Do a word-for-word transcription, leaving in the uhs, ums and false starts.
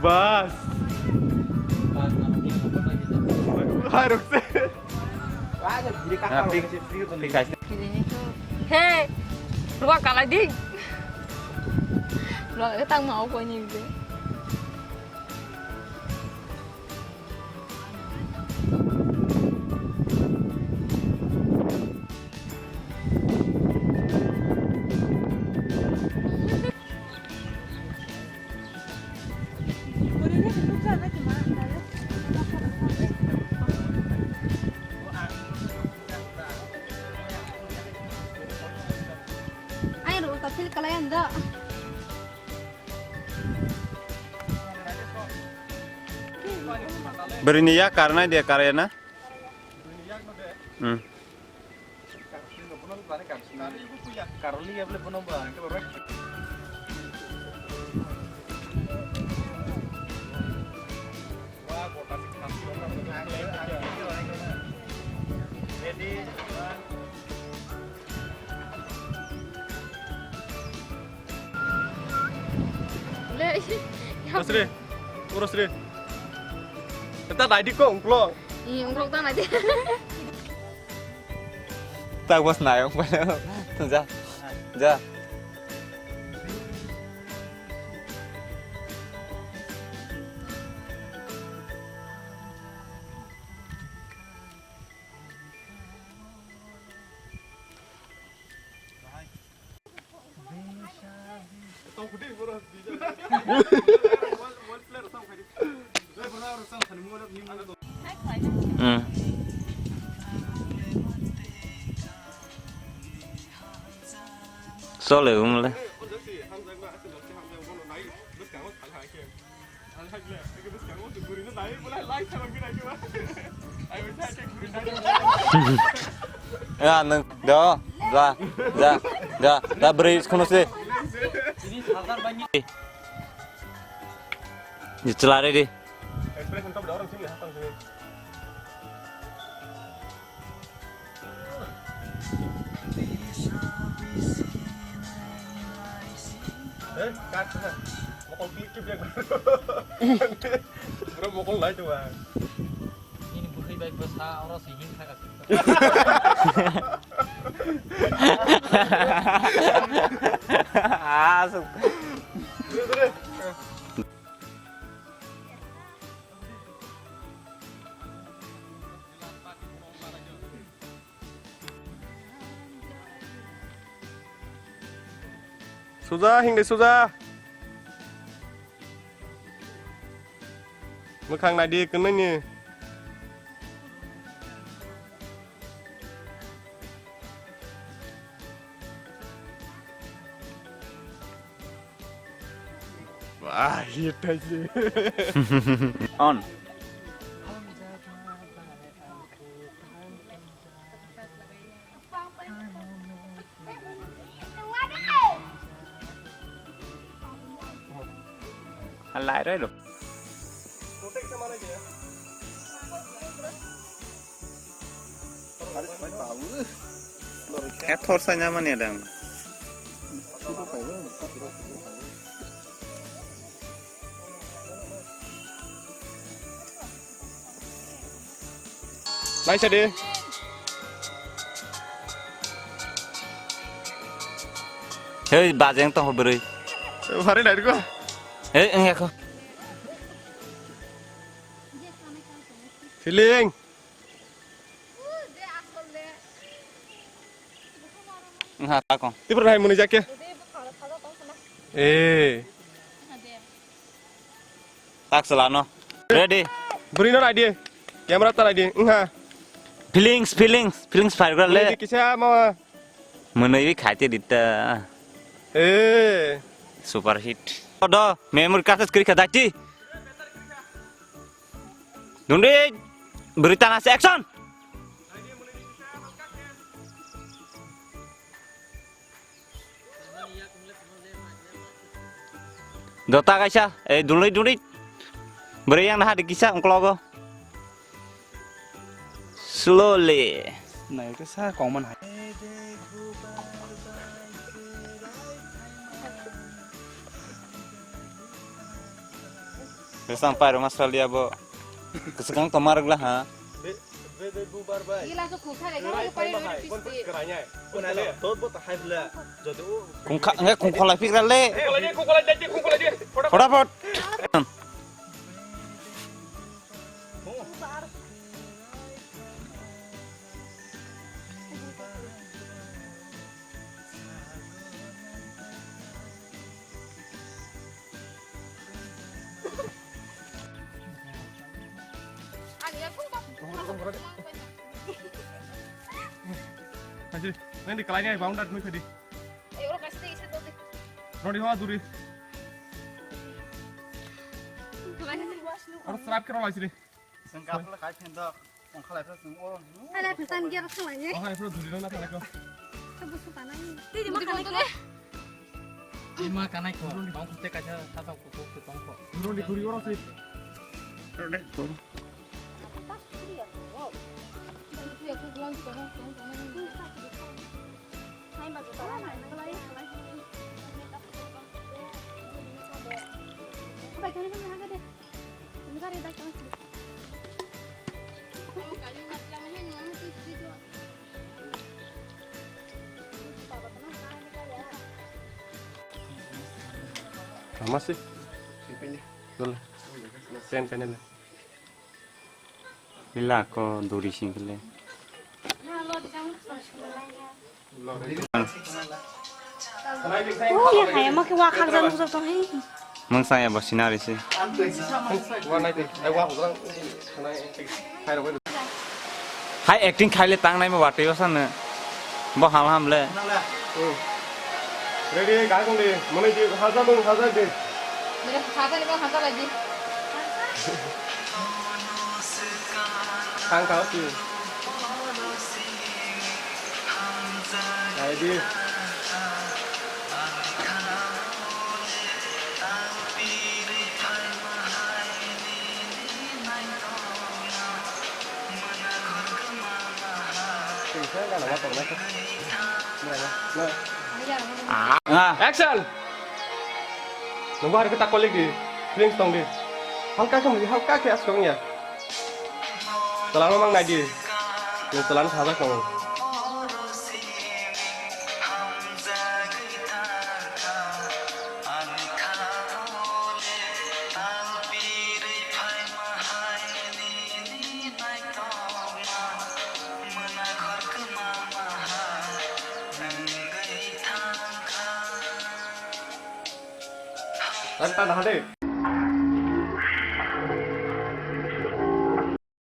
Bas. Harus. He, ruwa kalai di. Ruwa kalai tang mau kau ni. Ai ro ta feel kalai anda. Bwrwini yak karnai de, karya na? Hmm. Le, ya. Rosri, o Rosri. Eta dai di ko ungklo. Ih, ungklo ta nai di. Tak bos nai ung pada. Ja, ja. Hmm. Sole umle. Ya, nang, da, da, da, da, da, beri, kono se. Ni celare di. Eh, kat, kat. Mokol klik klik ya. Bro, mokol lai tuh, Bang. Ini buhi baik bos ha, orang singing kagak. Asuk. Suja, hingde suja. Mwkhang naidi, kwnwi ni. Wah, hit aise. On. Halai roi lo. Eh, thor sai na mani adang. Naisa de. Hei, bajeng tong bwrwi. Phari nai ko. Hei, wng ya ko. Feeling. Wngha, ta kong. Tipra hai muni jakya. Eh. Tak selano. Ready. Bwrwi no idea. Camera ta idea. Wngha. Feelings, feelings, feelings fire gra le. Ready kisa mama. Mwnwi khaite dita. Eh. Super hit. Odo, memory card kiri kha dati. Dungdi, beri tanah se action. Dota kaisa, eh, duloi duloi. Bwrwi yang naha de kisa ungklogo. Slowly. Nai ke sa common hai. Besang pai roma salia bo. Kesekang tomar gula ha. Gila tu khukha le, khukha le pari rori pisti. Khungkha, nge khungkha lai phikra le. Khungkha lai di, khungkha lai di, khungkha lai di. Photapot. Nang di kalai ni boundary mui khadi. Rodi hoa duri. Aro srap kero lai sini. Sengkap le kai phen dok. Ongkhalai phra sung o. Ala phesan gear khalai ne. Ongkhalai phra duri na khalai ko. Sabu su tanai. Tei ma kanai ko. Ima kanai ko. Tong khute kaisa sata ko ko ko tong ko. Duri duri oro si. Mama sih. Dulu. Sen, sen, sen. Lila ko duri singkle. Oh, ya, hai, ma ke wa khak jan bujak tong hai. Mung saya bo sinari si. Hai acting khaile tang nai ma watwi o sano. Bo ham ham le. Ready, gai kong di. Mane di haja mung haja di. Mane haja ni bang haja lagi. Thang kau si. Gai di. Action! Nunggu hari kita calling di, feelings tong di. Halka ke muli, halka ke askong ya. Telan mang nai di. Ni telan saja kong. Tan tan hade.